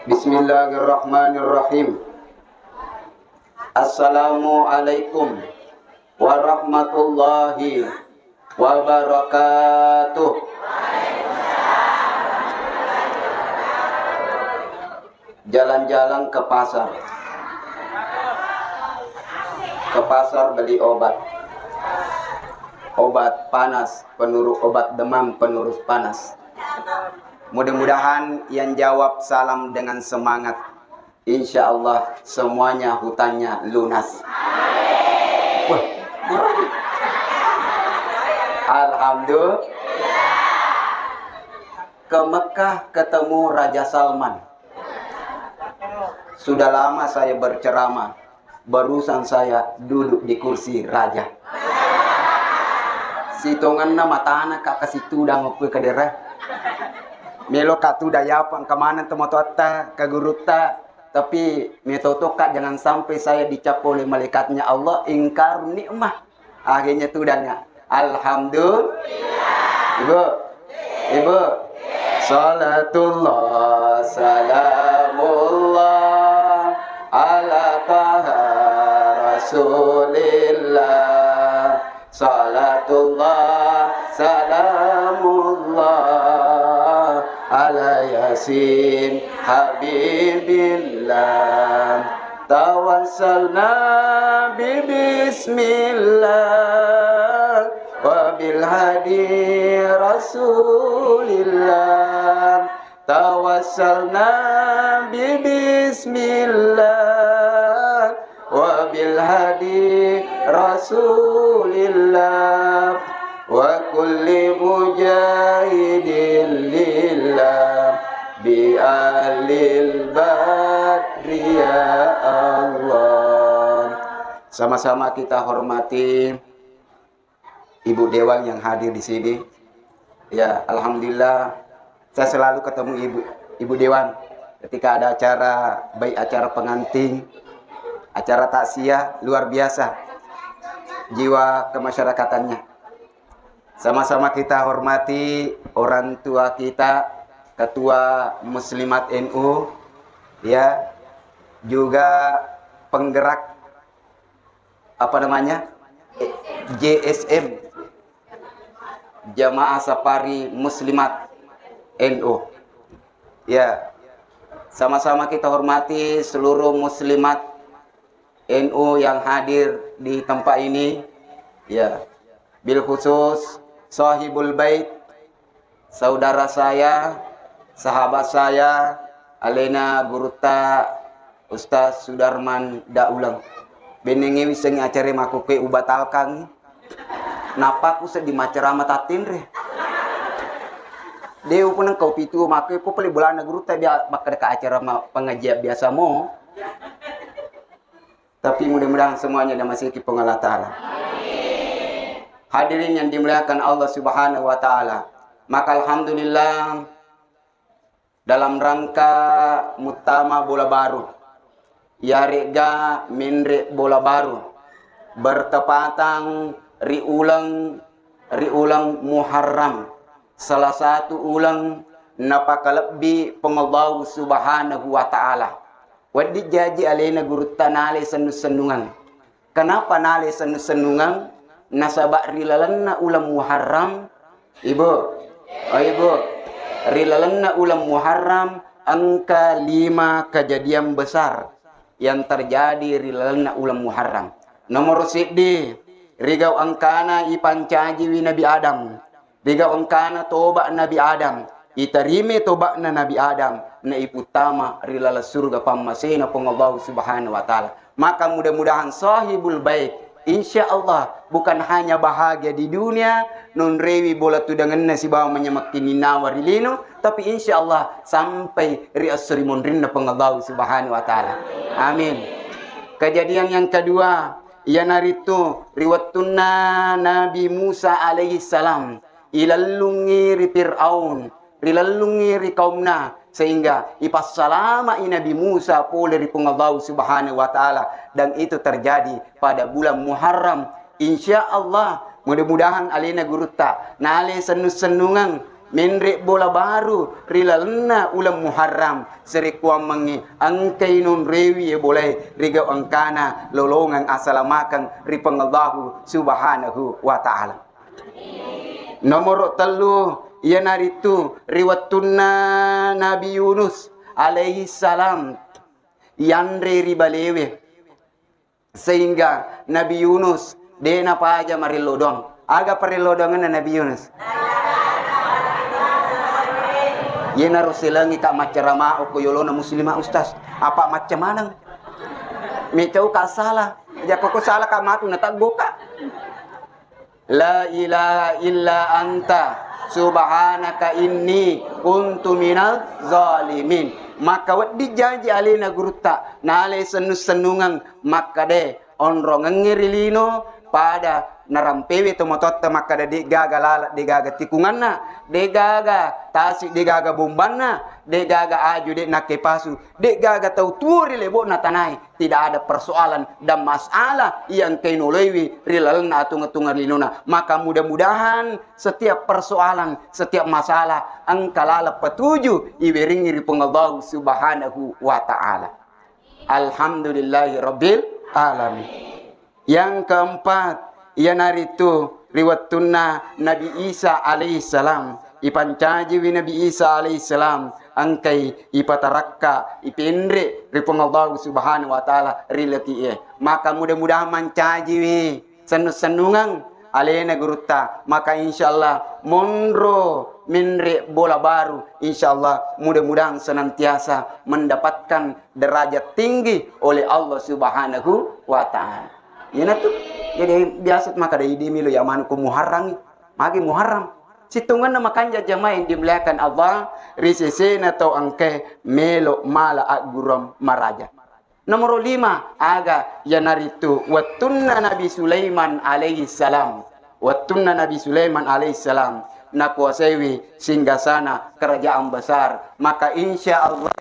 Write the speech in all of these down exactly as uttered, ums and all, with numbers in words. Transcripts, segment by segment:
Bismillahirrahmanirrahim. Assalamualaikum warahmatullahi wabarakatuh. Jalan-jalan ke pasar. Ke pasar beli obat. Obat panas, penurut obat demam, penurus panas. Mudah-mudahan yang jawab salam dengan semangat. Insya Allah semuanya hutangnya lunas. Wah, Alhamdulillah. Ke Mekah ketemu Raja Salman. Sudah lama saya berceramah, barusan saya duduk di kursi raja. Sitongenna matana ka kasitudang okko kadera. Melo ka tudang yapa engka maneng tomatoatta ka gurutta, tapi metotoka jangan sampai saya dicap oleh malaikatnya Allah ingkar nikmah. Akhirnya tudangnya. Alhamdulillah. Ibu. Ibu. Salatullah, salamullah, ala taha rasulillah. Salatullah, salamullah, ala yasin habibillah. Tawassalna bi bismillah wa bil hadi rasulillah. Tawassalna bi bismillah wa bil hadi rasulillah wa kulli mujahidin lillah bi ahlil badri ya Allah. Sama-sama kita hormati Ibu Dewan yang hadir di sini. Ya, alhamdulillah, saya selalu ketemu Ibu, Ibu Dewan ketika ada acara, baik acara pengantin, acara takziah, luar biasa jiwa kemasyarakatannya. Sama-sama kita hormati orang tua kita, Ketua Muslimat N U, ya, juga penggerak, apa namanya, J S M, Jamaah Safari Muslimat N U. Ya, sama-sama kita hormati seluruh muslimat N U yang hadir di tempat ini. Ya, bil khusus Sahibul Bait, saudara saya, sahabat saya, alena gurutta Ustaz Sudarman Dauleng. Bennengnge wissengngi acare makkukue ubatalkangngi. Nappa ku seddi maccarama tattinre. De upuneng kau pitu makkue ko pale bolana gurutta bia-, makkeda ka acara ma-, pengajian biasa mo. Tapi mudah-mudahan semuanya dimasiki Puang Allah Ta'ala. Hadirin yang dimuliakan Allah Subhanahu wa Ta'ala. Maka alhamdulillah, dalam rangka muttama bola baru, iyare'ga menre bola baru, bertepatan ri uleng, ri uleng Muharram, salah satu uleng napakalebbi Puang Allah Subhanahu wa Ta'ala. Wedding jaji alena gurutta nale sennu-sennungeng. Kenapa nale sennu-sennungeng? Nasaba ri lalenna uleng Muharram, Ibu, oh Ibu, ri lalenna uleng Muharram engka lima kejadian besar yang terjadi ri lalenna uleng Muharram. Nomor siddi, rigau engkana ipancajiwi Nabi Adam. Rigau engkana toba Nabi Adam, iterime toba'na Nabi Adam, na iputtama ri laleng suruga pammasena Puang Allah Subhanahu wa Ta'ala. Maka mudah-mudahan sahibul bait, insya Allah, bukan hanya bahagia di dunia, nonrewi bola tudangenna sibawa manyamekkininnawa ri lino, tapi insya Allah sampai ri esso rimonrinna Puang Allah Subhanahu wa Ta'ala. Amin. Kejadian yang kedua, iyanaritu ri wettunna Nabi Musa alaihi salam ilellungngi ri Fir'aun, rilellungngi ri kaumna, sehingga ipassalama'i Nabi Musa pole ri Puang Allah Subhanahu wa Ta'ala, dan itu terjadi pada bulan Muharram. Insya Allah, mudah-mudahan alena gurutta nale sennu-sennungeng Menre bola baru ri lalenna uleng Muharram, sarekkuammengngi engkai nonroiwi e bolae rigau engkana lolongeng asalamakeng ri Puang Allahu Subhanahu wa Ta'ala. Nomoro tellu, iyanaritu ri wettunna Nabi Yunus alaihi salam yanre ri balewe. Sehingga Nabi Yunus de napaja marello doang. Aga parello doangenna Nabi Yunus? Iyanaro selengi ka maccarama okko yolona muslimah, Ustaz. Apa macca maneng? Mecau ka salah. Jako ko salah ka matu nateggo ka. La ilaha illa anta subhanaka inni kuntu minaz zalimin. Maka wedding jaji alena gurutta, nalai sennu-sennungeng makkada onrongengnge ri lino, pada narampewe tomatoatta makkada de'gaga laleng, de'gaga tikunganna, de'gaga tasi, de'gaga bombanna, de'gaga aju de nakkepasu, de'gaga tau tuo ri lebo'na tanae. Tidak ada persoalan dan masalah yang engkai noloiwi ri lalenna atunga-tunga linona. Maka mudah-mudahan setiap persoalan, setiap masalah engka laleng patuju iweringi ri Puang Allah Subhanahu wa Ta'ala. Alhamdulillahi Rabbil Alamin. Yang keempat, iyanaritu ri wettunna Nabi Isa alaihi salam. Ipancajiwi Nabi Isa alaihi salam, engkai ipatarakka, ipenre ri Puang Allahu Subhanahu wa Ta'ala ri lati'e. Maka mudah-mudahan mancajiwi sennu-sennungeng alena gurutta. Maka insyaallah monro menre bola baru, insyaallah mudah-mudahan senantiasa mendapatkan derajat tinggi oleh Allah Subhanahu wa Ta'ala. Iyanatu, jadi biasa maka dai idi milo yamanu ko Muharram. Magi Muharram. Situngenna makanja jamaah yang dimuliakan Allah, ri sesena tau engkae melo mala agguruang maraja. Nomoro lima, aga iyanaritu wettunna Nabi Sulaiman alaihi salam. Wettunna Nabi Sulaiman alaihi salam nakuasaiwi singgasana kerajaan besar. Maka insya Allah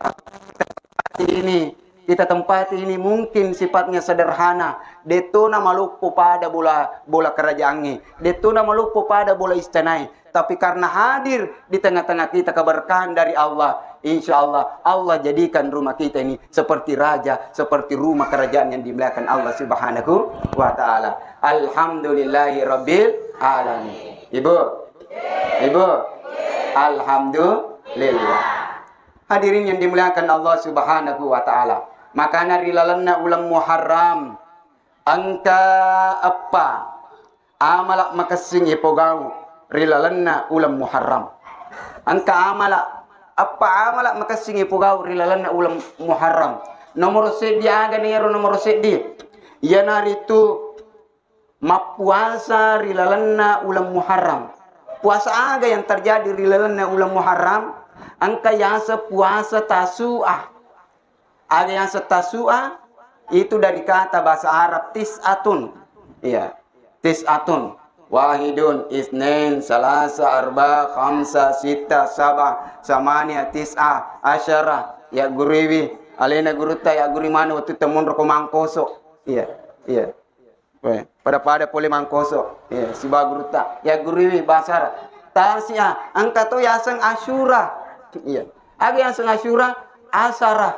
ini kita tempati ini mungkin sifatnya sederhana, de'tona maloppo pada bola, bola kerajaangnge, de'tona maloppo pada bola istanae, tapi karena hadir di tengah-tengah kita keberkahan dari Allah, insya Allah Allah jadikan rumah kita ini seperti raja, seperti rumah kerajaan yang dimuliakan Allah Subhanahu wa Ta'ala. Alhamdulillahi Rabbil Alamin. Ibu, Ibu, Alhamdulillah. Hadirin yang dimuliakan Allah Subhanahu wa Ta'ala, makana ri lalenna uleng Muharram engka eppa amala makessing ipogau ri lalenna uleng Muharram. Engka amala, eppa amala makessing ipogau ri lalenna uleng Muharram. Nomoro seddi, aga nero nomoro seddi? Iyanaritu mappuasa ri lalenna uleng Muharram. Puasa aga yang terjadi ri lalenna uleng Muharram? Engka yaseng puasa Tasu'a. Aga yaseng Tasu'a? Itu dari kata bahasa Arab tis'atun. Iya. Tis'atun. Wahidun, isnain, salasa, arba, khamsa, sita, saba, samania, tis'a, asyara. Yagguruiwi alena gurutta, yaggurui maneng wettu temonro ko mangkoso. Iya. Iya. Weh, pada-pada pole mangkoso. Iya, sibawa gurutta. Yagguruiwi bahasa Arab. Tasi'a, engka to yaseng Asyura. Iya. Aga yaseng Asyura? Asara.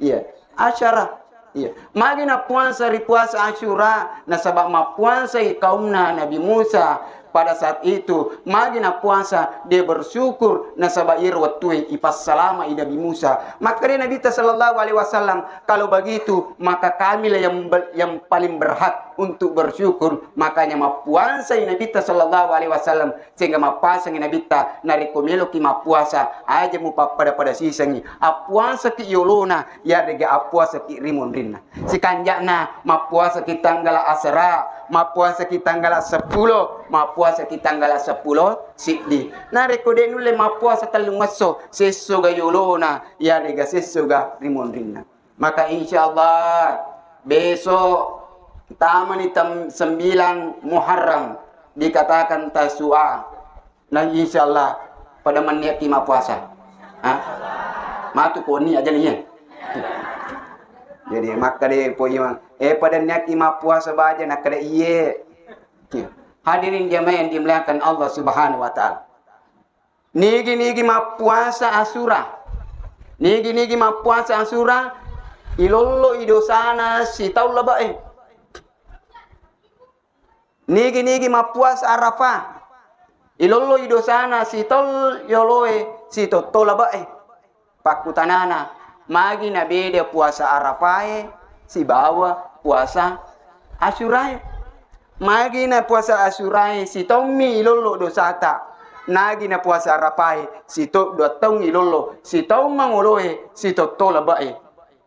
Iya. Asyara. Iya. Magi nappuasa ri puasa Asyura? Nasaba mappuasai kaumna Nabi Musa pada saat itu. Magi nappuasa? Dia bersyukur nasaba iyaro wettue ipassalamai Nabi Musa. Makkeda Nabitta sallallahu alaihi wasallam, "Kalau begitu, maka kamilah yang be-, yang paling berhak untuk bersyukur." Makanya mappuasai Nabitta sallallahu alaihi wasallam, sehingga mappasangi Nabitta, "Narekko meloki mappuasa, aja mupappada-pada sisengi. Appuasaki yolona, yarega appuasaki ri monrinna." Sikanja'na, mappuasaki tanggala asera, mappuasaki tanggala seppulo, mappuasaki tanggala seppulo siddi. Narekko de nulle mappuasa tellung esso, sessoga yolona, yarega sessoga ri monrinna. Maka insya Allah besok tamani tem-, sembilan Muharram dikatakan Tasu'a. Nah, insya Allah pada menniatki mappuasa. Ha? Matu koni aja nih ya. Jadi makkeda po imang, eh, pada niatki mappuasa baja, nakkeda iye. Hadirin jamaah yang dimuliakan Allah Subhanahu wa Ta'ala. Nigi-nigi mappuasa Asyura, nigi-nigi mappuasa Asyura, ilollo i dosana sitaung labe'e. Nigi-nigi mappuasa Arafah, ilollo i dosana sitaung yoloe sitotto labe'e. Pakkutanana, magi nabeda puasa Arafae sibawa puasa Asyurae? Magi na puasa Asyurae sitaummi ilollo dosata, nagi na puasa Arafae sito-, dua taung ilollo, sitaung mangoloe sitotto labe'e?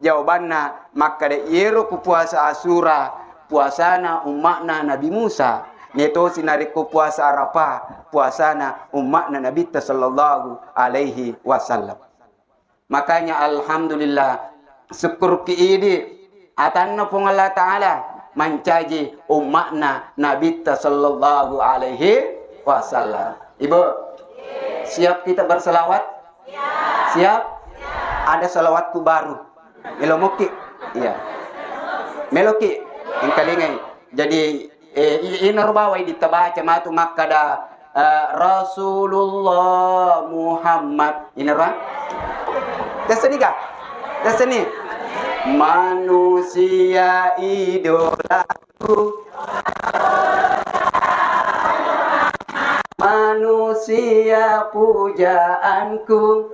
Jawabanna makkeda, iyero ku puasa Asyura, puasana umma'na Nabi Musa. Netosi narekko puasa Arafah, puasana umma'na Nabitta sallallahu alaihi wasallam. Makanya alhamdulillah, sukkurukki idi atanna Puang Allah Ta'ala mancaji umma'na Nabitta sallallahu alaihi wasallam. Ibu, siap kita berselawat? Siap? Ada salawatku baru. Melo mokki? Iya. Meloki? Engkalingai. Jadi, eh, i-, inaro bawai ditabaca matu makkada, eh, Rasulullah Muhammad. Inaro? Dasani ga? Dasani. Manusia idolaku. Manusia pujaanku.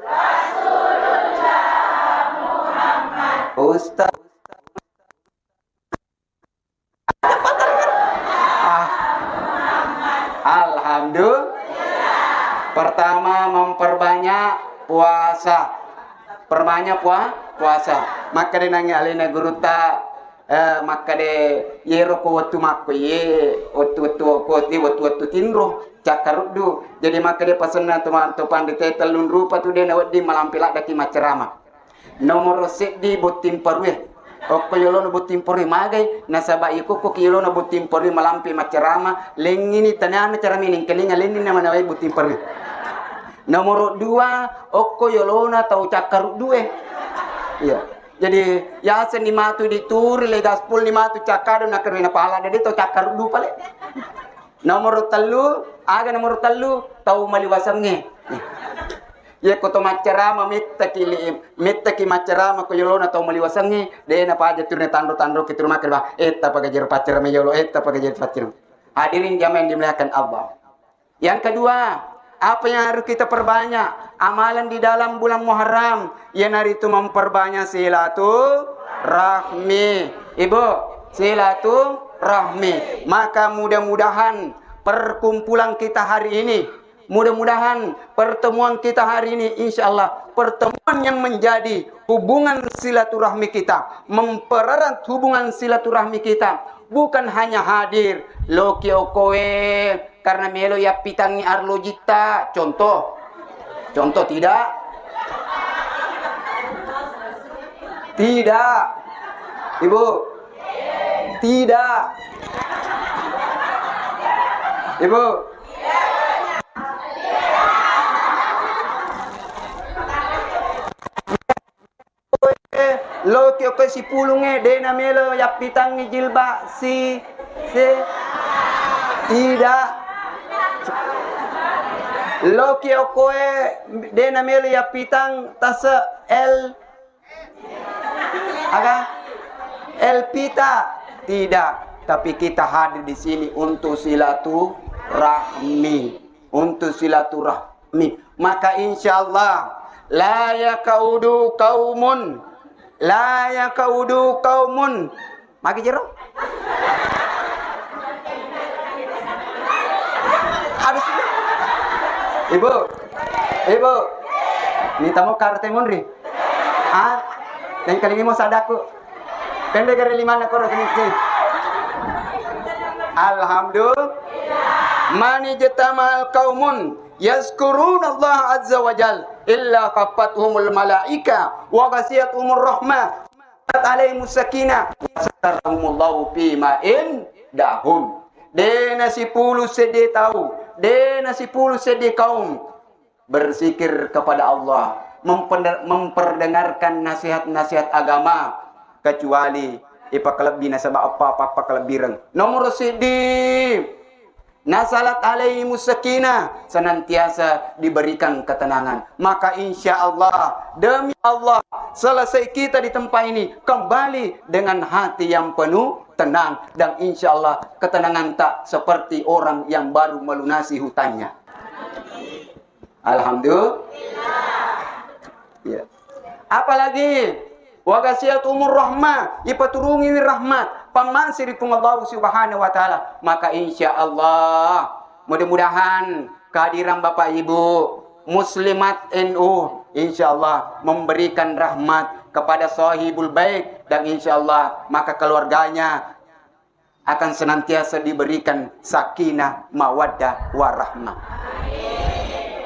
Ustaz. Ah. Alhamdulillah. Pertama, memperbanyak puasa. Perbanyak pua-, puasa. Makkeda nangi alena gurutta, eh, makkeda yero ko wettu makko ye, wettu-wettu ko ti, wettu-wettu tinro, cakkaruddu. Jadi makkeda pasenna to, to pandita tellung rupa tu de nawedding malampe laddaki maccarama. Nomoro seddi botting parue. Okko yolona botting parue magai, nasaba iko ko ki yolona botting parue malampe maccarama, lengngini tanana cara menengkalinga lenni namanawai botting parue. Nomoro dua, okko yolona tau cakkaruddue. Iya. Jadi, yasenni matu dituri le gaspol ni matu cakkado na kerena pala dadi tau cakkaruddu pale. Nomoro tellu, aga nomoro tellu? Tau maliwasengnge. Yekko to maccarama mettaki li-, mettaki maccarama ko yolona tau maliwasengnge, de napaja turune tanro-tanro ki turun makkeda, "Etta pagajero paccarama yolo, etta pagajero paccarama." Hadirin jamaah yang dimuliakan Allah. Yang kedua, apa yang harus kita perbanyak? Amalan di dalam bulan Muharram, iyanaritu memperbanyak silaturahmi. Ibu, silaturahmi. Maka mudah-mudahan perkumpulan kita hari ini, mudah-mudahan pertemuan kita hari ini, insya Allah, pertemuan yang menjadi hubungan silaturahmi kita, mempererat hubungan silaturahmi kita, bukan hanya hadir, loki okoe, karena melo yappitangngi arlojitta, contoh. Contoh tidak? Tidak. Ibu. Tidak. Ibu. Loki okko sipulungnge, de namelo yappitangngi jilbab si, si, tidak. Loki okkoe, de namelo yappitang tase L, aga? L pita. Tidak. Tapi kita hadir di sini untuk silaturahmi. Untuk silaturahmi. Maka insya Allah, la yakaudu kaumun, la yakaudu kaumun. Magi jero? Habis. Ibu, ibu, minta mau kartu munri. Ah, yang kali ini mau sadaku. Pendek dari lima anak orang ini. Alhamdulillah. Mani jetamal kaumun yazkuruna Allah azza wa jal illa khaffatuhumul malaika wa ghasyiyathumur rahmah, alaihimus sakinah, zakarahumullahu fima indahum. Dena sipulu sedde tau, dena sipulu sedde kaum berzikir kepada Allah, mempende-, memperdengarkan nasihat-nasihat agama, kecuali ipakalebbi nasaba apa-apa pakalebbireng. Nomor siddi, Nazalat alaihimus sakinah, senantiasa diberikan ketenangan. Maka insya Allah, demi Allah, selesai kita di tempat ini, kembali dengan hati yang penuh tenang. Dan insya Allah, ketenangan tak seperti orang yang baru melunasi hutangnya. Alhamdulillah. Ya. Apalagi, wa ghasyiyathumur rahmah, ipaturungiwi rahmat, pammase ri Puang Allah Subhanahu wa Ta'ala. Maka insya Allah, mudah-mudahan kehadiran Bapak Ibu Muslimat N U, insya Allah, memberikan rahmat kepada sahibul bait, dan insya Allah, maka keluarganya akan senantiasa diberikan sakinah, mawaddah, warahmah.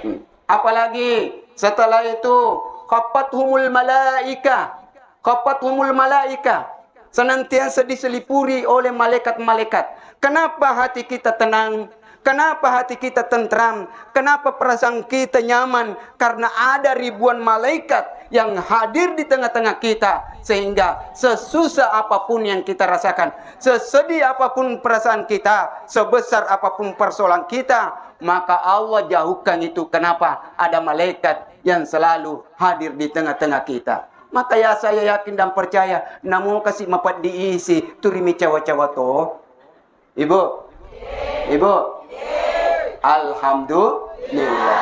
Hmm. Apalagi setelah itu, khaffathumul malaikah, khaffathumul malaikah, senantiasa diselipuri oleh malaikat-malaikat. Kenapa hati kita tenang? Kenapa hati kita tentram? Kenapa perasaan kita nyaman? Karena ada ribuan malaikat yang hadir di tengah-tengah kita, sehingga sesusah apapun yang kita rasakan, sesedih apapun perasaan kita, sebesar apapun persoalan kita, maka Allah jauhkan itu. Kenapa? Ada malaikat yang selalu hadir di tengah-tengah kita. Maka ya, saya yakin dan percaya, namo kasi mapeddi isi, turi micawa-cawa to. Ibu? Ibu? Alhamdulillah.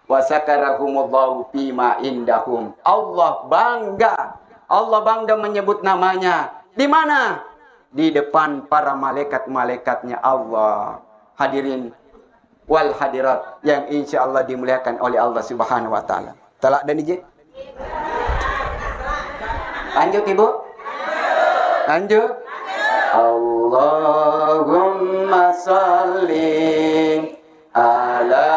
Wa syakarahumullahu fima indahum. Allah bangga. Allah bangga menyebut namanya. Di mana? Di depan para malaikat-malaikatnya Allah. Hadirin wal hadirat yang insya Allah dimuliakan oleh Allah Subhanahu wa Ta'ala. Talak dan ije. Lanjut, Ibu. Lanjut. Allahumma salli ala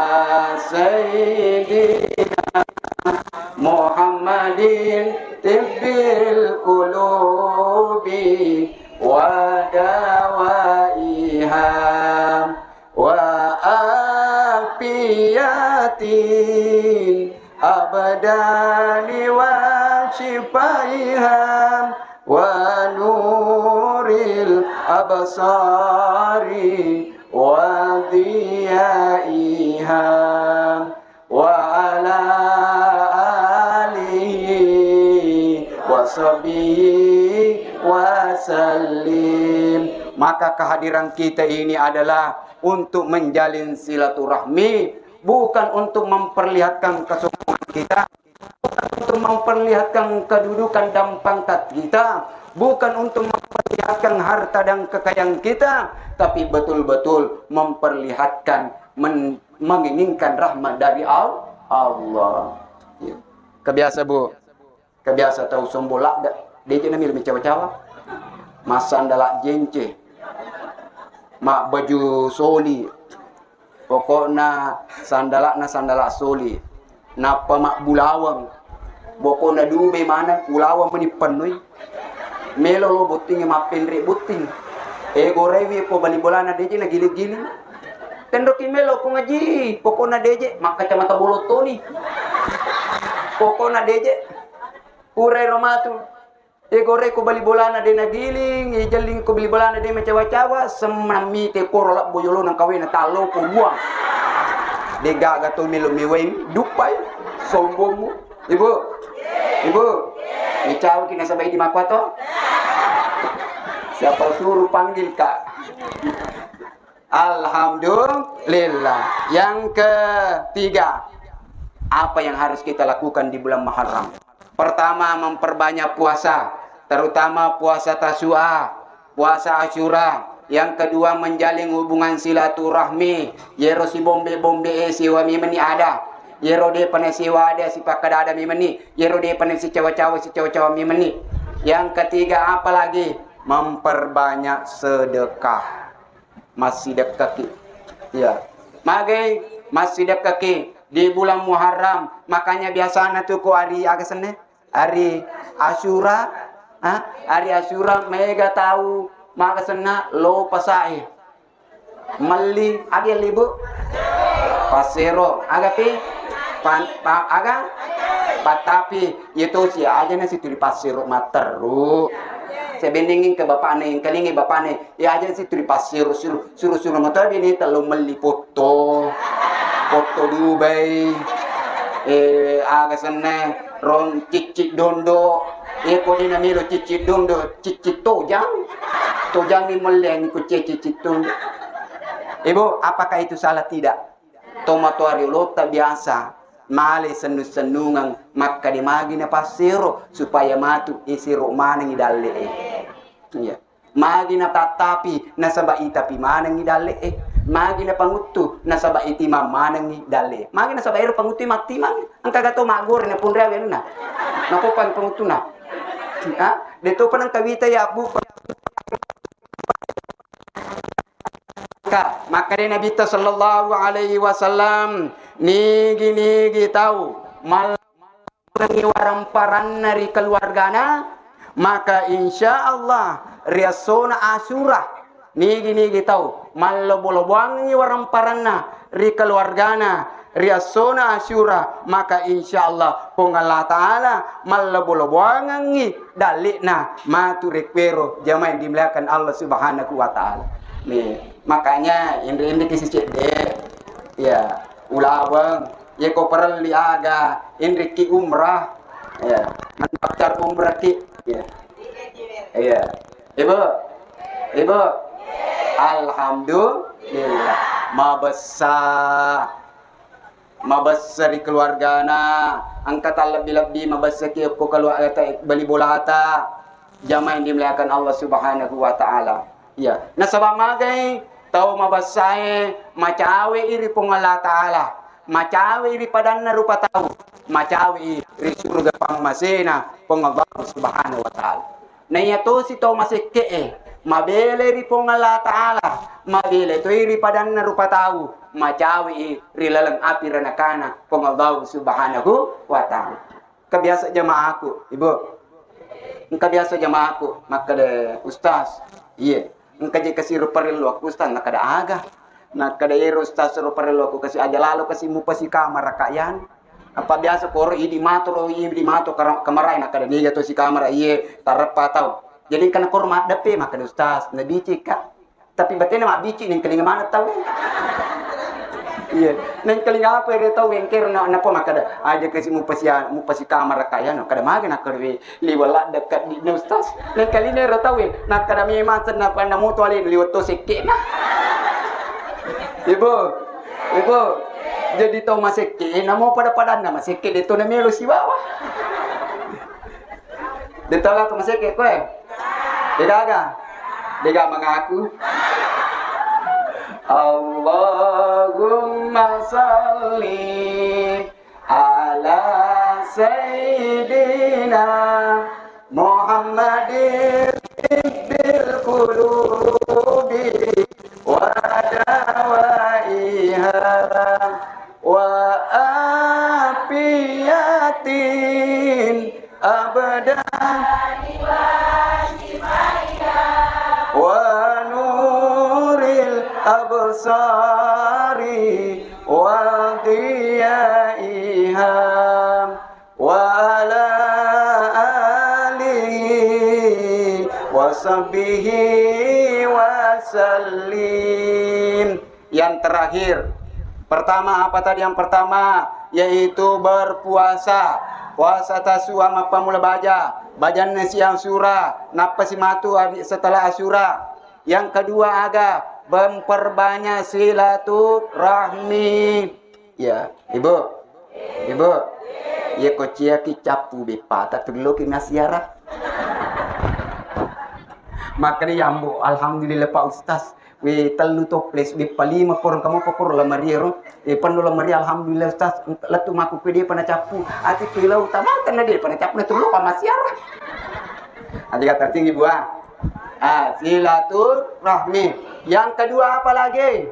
sayyidina Muhammadin tibbil qulubi wa dawaiha wa afiyatil abdani wa syifaiha wa nuril absari wa dhiyaiha wa ala alihi wa sahbihi wa sallim. Maka kehadiran kita ini adalah untuk menjalin silaturahmi, bukan untuk memperlihatkan kesombongan kita, bukan untuk memperlihatkan kedudukan dan pangkat kita, bukan untuk memperlihatkan harta dan kekayaan kita, tapi betul-betul memperlihatkan men-, menginginkan rahmat dari Al-, Allah. Ya. Kebiasa, Bu. Kebiasa tau sombong ladde, deje na melo micawa-cawa. Massandala jence, mabbaju soli, pokokna sandalana sandala soli, nappa mabbulaweng, pokokna dube maneng ulaweng meni pennui. Melo lo bottingnge mappenre botting. E, gorewi ko bali bolana deje na giling-giling. Tenroki melo ko ngaji, pokokna deje makkacamata bolotoni. Pokokna deje. Purairo matu. E, goreko bali bolana de nagiling, e, jelling ko bali bolana de macawa-cawa, semamite koro labbo yolo nang kawena tallo ko buang. De gaga to melo miweng, dupai, sombongmu. Ibu, ibu, micawa ki nasaba idi makkuato. Siapa suruh panggil kak? Alhamdulillah. Yang ketiga, apa yang harus kita lakukan di bulan Muharram? Pertama, memperbanyak puasa, terutama puasa Tasu'a, puasa Asyura. Yang kedua, menjalin hubungan silaturahmi. Yero sibombe-bombe e siwa memeni ada. Yero de pernah siwa ada, sipakkada ada memeni. Yero de pernah sicawa-cawa, sicawa-cawa memeni. Yang ketiga, apa lagi? Memperbanyak sedekah. Massidekkaki. Iya. Magai massidekkaki di bulan Muharram. Makanya biasana tu ko ari aga senne? Ari Asyura, ha? Ari Asyura mega tau maga senna lo pasae. Melli aga libu? Pasero. Aga pi? Pan-, pa-, aga? Tapi iya tosi aja na situ di passero matteru. Sebenning ke bapakne, engkalingi bapakne, iya aja situ di passero, suru-suru motor bini tellu melli potto. Potto Dubai. Eh, aga senne, rong cicci dondo. Iya ko dina melo cicci dondo, cicci tojang. Tojang ni melli ko cicci dondo. Ibu, apakah itu salah? Tidak. Tomatoa riolotta biasa male sennung-sennungeng makkeda magi napassero supaya matu isero manengi dalle'e. Iya. Magi natattapi nasaba itapi manengi dalle'e. Magi napanguttu nasaba itimang manengi dalle'e. Magi nasaba ero panguttu mattimang, engka gato maggore na punreawenna. Nakopang panguttuna. Ha? Deto panang kawita ya bu. Ka, makkeda Nabitta sallallahu alaihi wasallam, nigi-nigi tau mallangi waramparanna ri keluargana, maka insya Allah riassona Asyura. Nigi-nigi tau mallobo-loboangngi waramparanna ri keluargana, riassona Asyura, maka insya Allah Puang Allah Ta'ala mallobo-loboangengngi dalle'na matu rekkuero jamaah yang dimuliakan Allah Subhanahu wa Ta'ala. Nih, makanya inri-inri ki sicedde, ya, ulaweng, ya ko perelli aga, inri ki umrah, ya, mendaftar umrah ki, ya, ya, ibu, ibu, alhamdulillah, mabessa. Mabessa ri keluargana, engka tallebbi-lebbi mabessaki okko keluargata, bali bolata, jamaah yang dimuliakan Allah Subhanahu wa Ta'ala. Iya, nasaba magai tau mabessae macawe i ri Puang Allah Ta'ala, macawe i ri padanna rupa tau, macawe i ri surga pammasena Puang Allah Subhanahu wa Ta'ala. Naiya tosi tau masekke'e, mabelai ri Puang Allah Ta'ala, mabelai toi ri padanna rupa tau, macawe'i ri laleng api ranakana Puang Allah Subhanahu wa Ta'ala. Engka biasa jamaaku, Ibu. Engka biasa jamaaku makkeda, "Ustaz, iye, engka je kasi ro parellu aku, Ustaz." Nakkeda, "Aga?" Nakkeda, "Ero, Ustaz, ro parellu aku kasi, aja lalo kasi mupasi kamara ka yan." Apa biasa koro idi mato ro, idi mato kara-, kamarae, nakkeda niga to si kamara iye tareppa tau. Jadi engka na koro maddeppe, makkeda, "Ustaz, nabici ka." Tapi batena mabbici, nengkalinga maneng tau. Iya, nengkalinga apa ero tau engkero na, napa makkeda, "Aja kasi mupasi, mupasi kamara ka yan." Kada maga nakkeda we, liwa ladde ka di na, Ustaz. Nengkalinga ero tau e, nakkeda memang senna panna moto ale liwa to sekke na. Ibu, Ibu, jadi tau masekke, namo pada-padanna masekke, de to namelo sibawa. De to lako masekke koe. De gaga. De gaga mangaku. Allahumma salli ala sayyidina Muhammadin tibbil qulubi wa dawaiha wa afiyatil abdani wa nuril absari wa diyaiha wa ala alihi wa sahbihi wa sallim. Yang terakhir, pertama apa tadi? Yang pertama yaitu berpuasa. Puasa tasua mappamula baja, bajanna siang sura, nappa simatu setelah asura. Yang kedua aga, memperbanyak silaturahmi. Ya, Ibu. Ibu. Iya ko ciaki cappu beppata tulloki nasiara. Makkeda yambo, alhamdulillah Pak Ustaz. We tellu toples beppa lima korong kamu pokoro lamaria ro. E panno lamaria alhamdulillah Ustaz. Lettu maku kue dia pana cappu. Ati kue lau tamatan na dia pana cappu na tullo pa masiara. Ati kata tinggi buah. Ah, silaturahmi. Yang kedua apa lagi?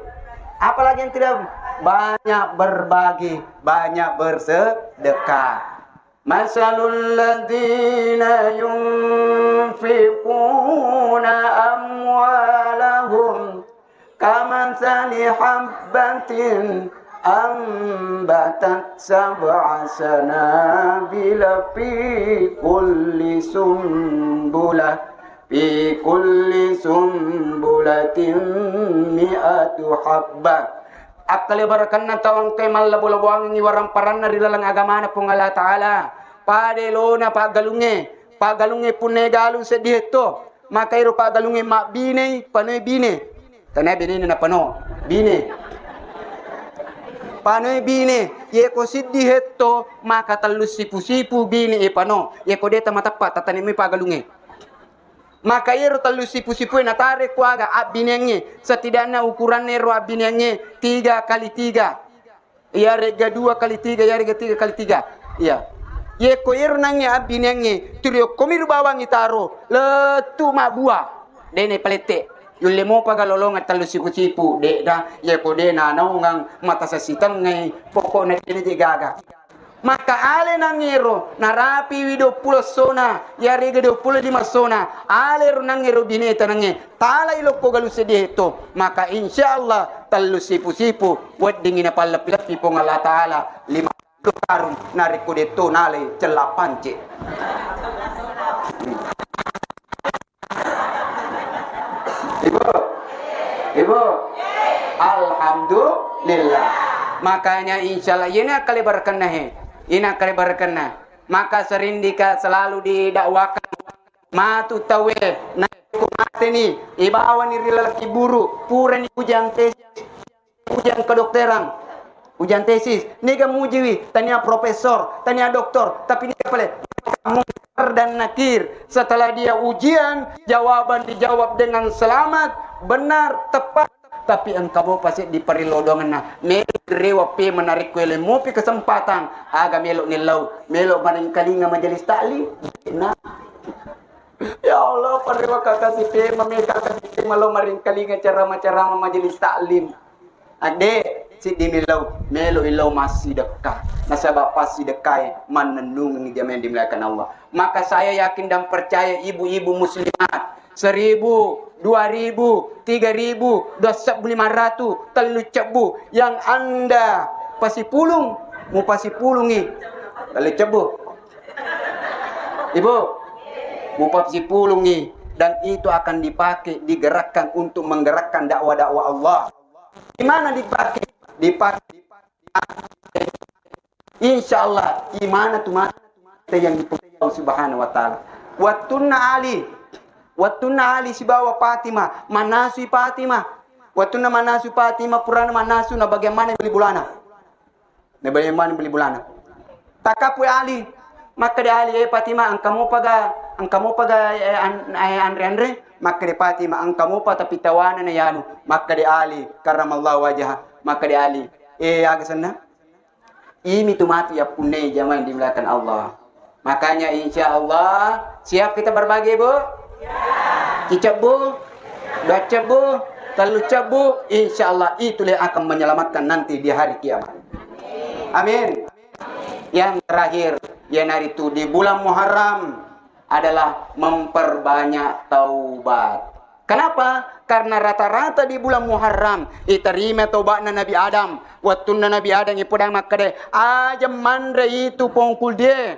Apa lagi yang tidak? Banyak berbagi, banyak bersedekah. Masalul ladzina yunfiquna amwalahum kamatsali habbatin أنبتت سبع سنابل في كل سنبلة في كل سنبلة مائة حبة. Akkalebarekenna tau engkae mallabo-laboangengngi waramparanna ri laleng agamana Puang Allah Ta'ala. Pada elona paggalungnge, paggalungnge punnae galung seddi hetto, maka ero paggalungnge mabbinei, panoi bine. Tania binene napano, bine. Panoi bine, yeko siddi hetto, maka tellu sipu-sipu bine e pano. Yeko de tamateppa, tatanimui paggalungnge. Maka iyaro tellu sipu-sipue natare kuaga abbineangnge, setidakna ukuranna ero abbineangnge tiga kali tiga. Iyarega dua kali tiga, iyarega tiga kali tiga. Iya. Yeko iyaro nangnge abbineangnge, turiokkomi ru bawang itaro, lettu mabbua. Dene palette. Yulle mopa ga lolongeng tellu sipu-sipu, de'na, yeko de nanaungang mata sasitengngai, pokokna dene je gaga. Maka ale nangngero, narapiwi duappulo essona, iyarega duappulo lima essona, alero nangngero bineta nangnge, talai lokko galu seddi hetto, maka insya Allah tellu sipu-sipu weddingngi napalleppi-leppi Puang Allah Ta'ala lima puluh karung, narekko detto nalai cella pance. Ibu, Ibu, Alhamdulillah. Makanya insya Allah, ini akkalebarekenna he, ini akkalebarekenna. Maka sering dika-, selalu didakwakan matu tauwe, narekko mateni, ibawani ri laleng kuburu, purani ujian tes. Ujian kedokteran, ujian tesis, niga mujiwi, tania profesor, tania doktor, tapi niga pale Mungkar dan Nakir. Setelah dia ujian, jawaban dijawab dengan selamat, benar, tepat, tapi engka mopa seddi parellau doangenna, melo rewa pe menarekko ele mopi kesempatan, aga melo nellau, melo maringkalinga majelis taklim. Nah. Ya Allah, parrewa kakasi pema, me kakasi pema lo maringkalinga ceramah-ceramah majelis taklim. Adde, siddi millau, melo illau massidekka. Nasaba passidekkae mannennungengngi jamaah yang dimuliakan Allah. Maka saya yakin dan percaya ibu-ibu muslimat, seribu, dua ribu, tiga ribu, dua sebbu lima ratu, tellu cebbu yang Anda pasipulung, mupasipulungi. Tellu cebbu. Ibu, mupasipulungi, dan itu akan dipakai, digerakkan untuk menggerakkan dakwah-dakwah Allah. Di mana dipakai? Dipakai. Insya Allah, di mana tu mata yang dipakai Allah Subhanahu wa Ta'ala. Wattunna Ali, wattunna Ali sibawa Fatimah, manasui Fatimah. Wattunna manasui Fatimah, purana manasu, na bagaimana beli bulana? Naballe mani beli bulana. Takkappui Ali. Makkeda Ali, "Eh, Fatimah, engka mopa ga, engka mopa ga, eh, an-, eh, anre-anre?" Makkeda Fatimah, "Engka mopa, tapi tawana na yanu." Makkeda Ali, karramallahu wajhah. Makkeda Ali, "Eh, aga senna?" Imi tu matu yappunnai jamaah yang dimuliakan Allah. Makanya insya Allah, siap kita berbagi, Bu? Cicebbu? Dua cebbu? Tellu cebbu? Insya Allah itulah yang akan menyelamatkan nanti di hari kiamat. Amin. Yang terakhir, iyanaritu di bulan Muharram adalah memperbanyak taubat. Kenapa? Karena rata-rata di bulan Muharram iterima toba'na Nabi Adam. Wattunna Nabi Adam ipodang makkeda, "Aja manre itu pongkul die."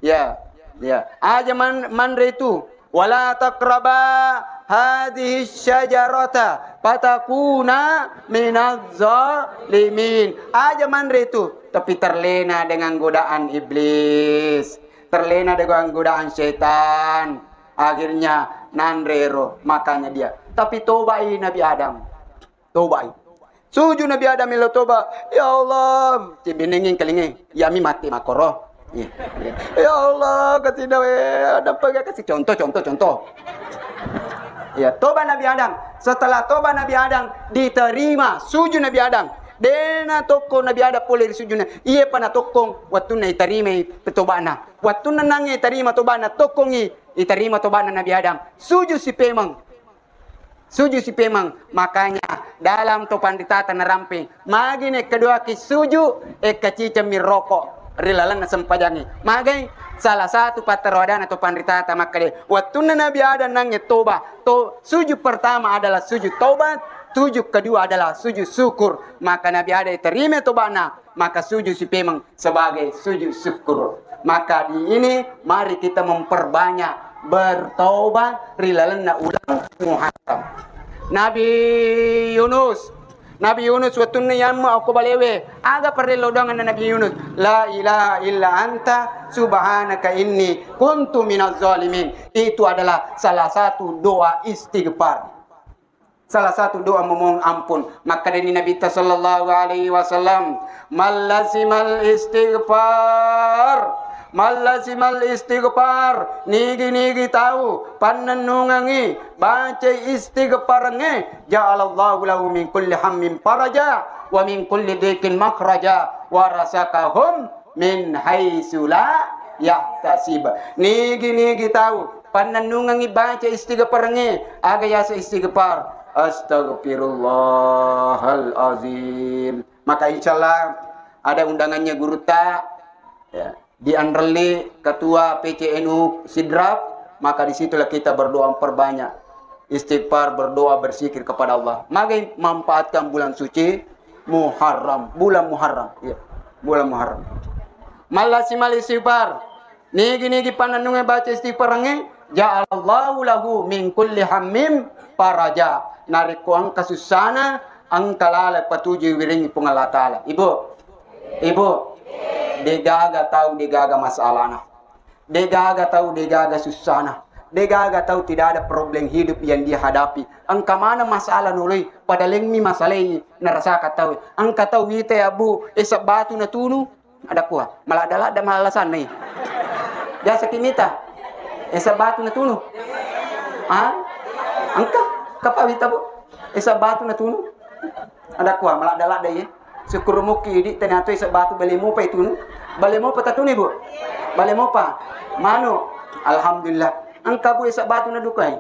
Ya, ya. "Aja man-, manre itu. Wala taqraba hadhihi syajarata fatakuna minaz zalimin." Aja manre itu, tapi terlena dengan godaan iblis. Terlena dengan godaan setan. Akhirnya nanrero, makanya dia. Tapi tobai Nabi Adam. Tobai. Sujud Nabi Adam melo toba. "Ya Allah, cibinengin kelinge. Yami mati makoro." Iya. "Ya Allah, kasih dawe, ada apa gak kasih contoh, contoh, contoh." Ya, toba Nabi Adam. Setelah toba Nabi Adam, diterima sujud Nabi Adam. Dena tokko Nabi Adam pole ri sujudna. Iya pana tokkong, wattunna itarimai petobana. Wattunna nange itarima tobana, tokkongi itarima tobana Nabi Adam. Sujud si pemeng. Sujud si pemeng. Makanya dalam to panritata naramping, magi ne keduaki sujud, e kaciceng mi rokok ri lalenna sempajangi. Magai? Salah satu pattaro adana to panritata makkede, wattunna Nabi Adam nange toba, to sujud pertama adalah sujud taubat, Sujud kedua adalah sujud syukur. Maka Nabi ada terima tobatna, maka sujud si pemeng sebagai sujud syukur. Maka di ini mari kita memperbanyak bertobat ri lalenna uleng Muharram. Nabi Yunus, Nabi Yunus wettunna yamma okko balewe, aga parellau doanganna Nabi Yunus? La ilaha illa anta subhanaka inni kuntu minaz zalimin. Itu adalah salah satu doa istighfar. Salah satu doa memohon ampun. Makkedani Nabitta sallallahu alaihi wasallam, "Man lazimal istighfar, man lazimal istighfar, nigi-nigi tau pannennungengngi baca istighfarengnge, ja'alallahu lahu min kulli hammin faraja, wa min kulli dhiqin makhraja, wa razaqahum min haitsu la yahtasib." Nigi-nigi tau pannennungengngi baca istighfarengnge, aga yaseng istighfar? Astagfirullahalazim. Maka insyaallah ada undangannya gurutta, ya, di Anrelli, ketua P C N U Sidrap, maka disitulah kita berdoa memperbanyak istighfar, berdoa, berzikir kepada Allah. Magai manfaatkan bulan suci Muharram, bulan Muharram, ya, bulan Muharram. Mallasimal istighfar, nigi-nigi pannennunge baca istighfarangnge, ja'alallahu lahu min kulli hammin faraja. Narekko engka sussana, engka laleng patuju wiring Puang Allah Ta'ala. Ibu, ibu, degaga tau degaga masalahna. Degaga tau degaga sussana. Degaga tau tidak ada problem hidup yang dia hadapi. Engka mana masalah noloi, pada lengmi masalai narasaka tau. Engka tau wita ya bu, esa batu natunu. Ada kuah, maladda-ladda malalasannai. Biasa kimita. Esa batu natunu. Ah? Engka, kapa wita bu. Esa batu natunu. Ada kuah, maladda-ladda iya. Syukur mukki idi tena tu esa batu bale mopa itunu. Bale mopa tatunu ibu. Bale mopa. Manu. Alhamdulillah. Engka bu esa batu nadukai.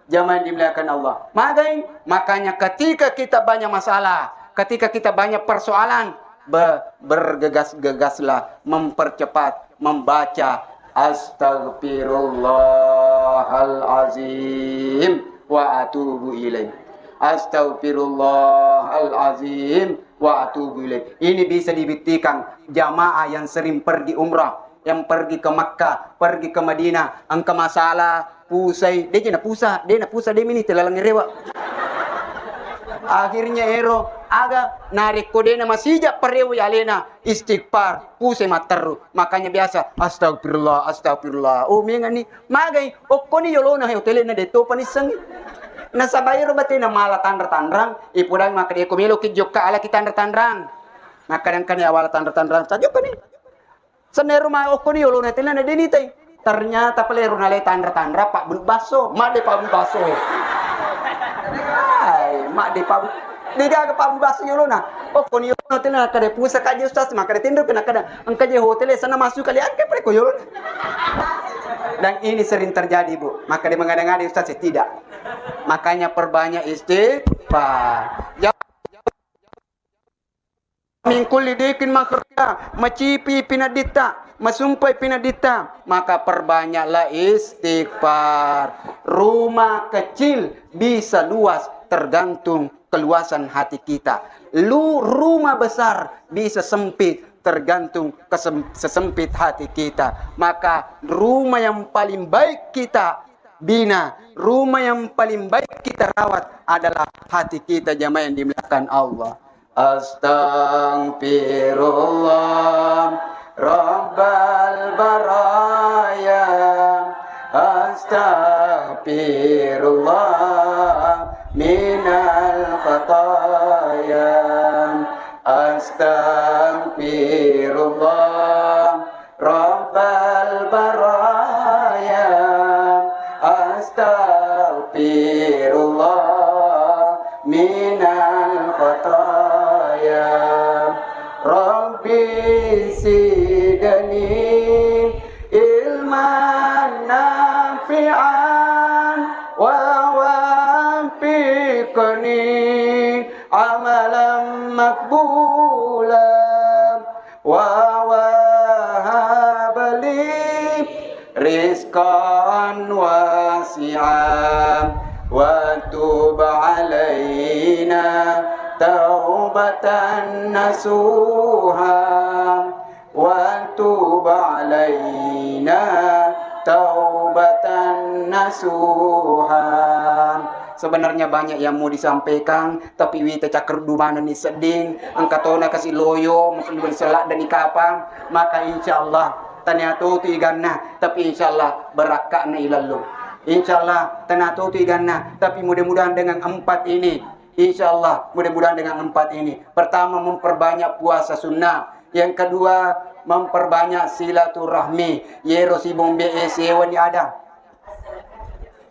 Jamaah yang dimuliakan Allah. Magai, makanya ketika kita banyak masalah, ketika kita banyak persoalan, be-, bergegas-gegaslah mempercepat membaca Astagfirullahalazim wa atubu ilaih. Astagfirullahalazim wa atubu ilaih. Ini bisa dibuktikan jamaah yang sering pergi umrah, yang pergi ke Makkah, pergi ke Madinah, engka masalah, pusai, deje na pusa, de na pusa, de mini telalang rewa. Akhirnya ero, aga, narekko de na masija parewa alena, istighfar, pusai matteru. Makanya biasa, astagfirullah, astagfirullah. Oh, mengani, magai, okkoni yolona he hotelena de topa nissengi. Nasaba ero batena mala tanra-tanrang, ipodang maka de ko melo ki jokka ala ki tanra-tanrang. Makkadang kani awala tanra-tanrang, sajo kani. Sennero ma okkoni yolona tena na denitai. Ternyata pale ro nale tanra-tanra pabbulu basso, madde pabbulu basso. Hai, madde pabbulu. Degaga pabbulu basso yolona. Okkoni yolona tena kada pusa kaji ustaz, makada tinro kena kada. Engka je hotel sana masuk kali angke pale ko yolona. Dan ini sering terjadi, Bu. Maka dia mengada-ngada ustaz, ya tidak. Makanya perbanyak istighfar. Min kulli dikin makhraja, macipi pinadditta, masumpai pinadditta, maka perbanyaklah istighfar. Rumah kecil bisa luas tergantung keluasan hati kita. Lu, rumah besar bisa sempit tergantung kesem-, sesempit hati kita. Maka rumah yang paling baik kita bina, rumah yang paling baik kita rawat adalah hati kita, jamaah yang dimuliakan Allah. Astaghfirullah Rabbal baraya, astaghfirullah minal khataya, astaghfirullah Rabbal baraya, astaghfirullah minal khataya. Rabbi zidni ilman nafi'an wa waffiqni amalan maqbula. Wa wahab li rizqan wasi'an. وتب علينا توبة نصوحا وتب علينا توبة نصوحا. Sebenarnya banyak yang mau disampaikan, tapi wita cakkeruddu manenni sedding, engka tona kasi loyo, mungkin belum selak dan kapang, maka insya Allah tania totu iganna, tapi insya Allah berakka'na ilallu. Insya Allah tania totu iganna, tapi mudah-mudahan dengan empat ini, insya Allah mudah-mudahan dengan empat ini. Pertama, memperbanyak puasa sunnah. Yang kedua, memperbanyak silaturahmi. Yero sibombe e sewani ada.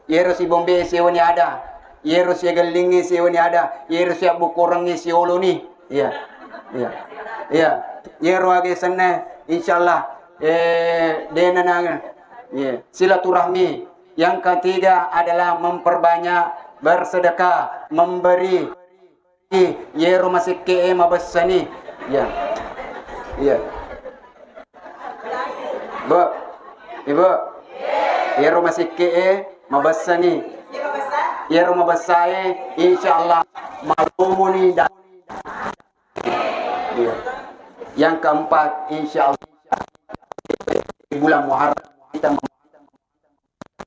Yero sibombe sewani ada, yero siagellingnge sewani ada, yero siabbokorengnge sioloni. Iya. Iya. Iya. Yero age senna, insyaallah, eh, dena nang, iya, silaturahmi. Yang ketiga adalah memperbanyak bersedekah, memberi. Ih, yero masekke e mabessani. Iya. Iya. Bu, Ibu. Yero masekke e mabessani. Yero mabessae insyaallah maromoni da-, iya. Yang keempat, insyaallah di bulan Muharram kita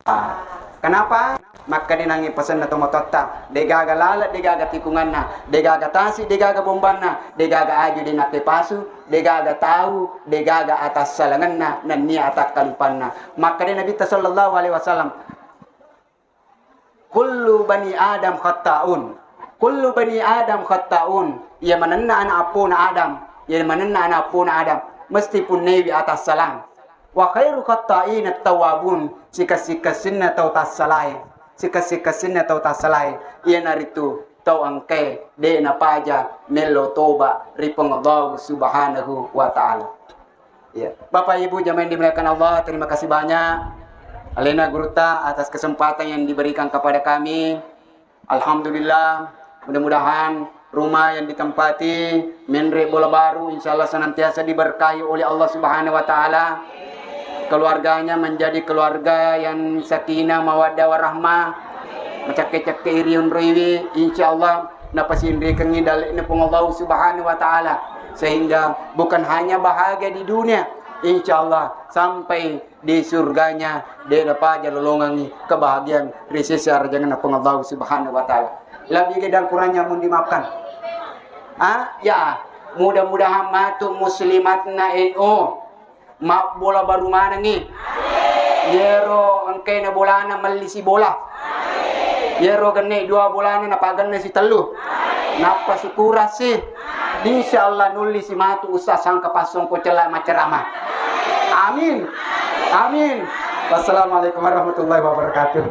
Ah, kenapa? Makkedai nangnge pasenna tomatoatta, degaga laleng, degaga tikunganna, degaga tasi, degaga bombanna, degaga aju, de nakkepasu, degaga tau, degaga atassalangenna, nennia atakkalupanna. Makkedai Nabitta sallallahu alaihi wasallam, "Kullu bani Adam khatta'un." Kullu bani Adam khatta'un. Iya manenna ana appona Adam. Iya manenna ana appona Adam. Mesti punnaiwi atassalang. Wa khairu khatta'ina tawwabun, sikessi-kessinna tau tassalae, sikessi-kessinna tau tassalae, iyanaritu tau engkae de napaja mello toba ri Puang Allah Subhanahu wa Ta'ala. Iya. Bapak Ibu jamaah yang dimuliakan Allah, terima kasih banyak Alena Gurutta atas kesempatan yang diberikan kepada kami. Alhamdulillah, mudah-mudahan rumah yang ditempati, menre bola baru, insya Allah senantiasa diberkahi oleh Allah Subhanahu wa Ta'ala. Keluarganya menjadi keluarga yang sakinah, mawaddah, warahmah, macakke-cakke iriun riwi, insya Allah napasinrikengi dalle'na Puang Allah Subhanahu wa Ta'ala, sehingga bukan hanya bahagia di dunia, insya Allah sampai di surganya, de napaja lolongangi kebahagiaan ri sese arajangenna Puang Allah Subhanahu wa Ta'ala. Lebih dan kurangnya mohon dimaafkan. Ah, ya, mudah-mudahan matu muslimatna N U mabbola baru manengi. Yero engkaina bolana mellisi bola. Yero genne dua bolana napagenna si tellu. Nappa syukurasi. Insya Allah nulli si matu ussa sangka passongko cella macerama. Amin. Amin. Wassalamualaikum warahmatullahi wabarakatuh.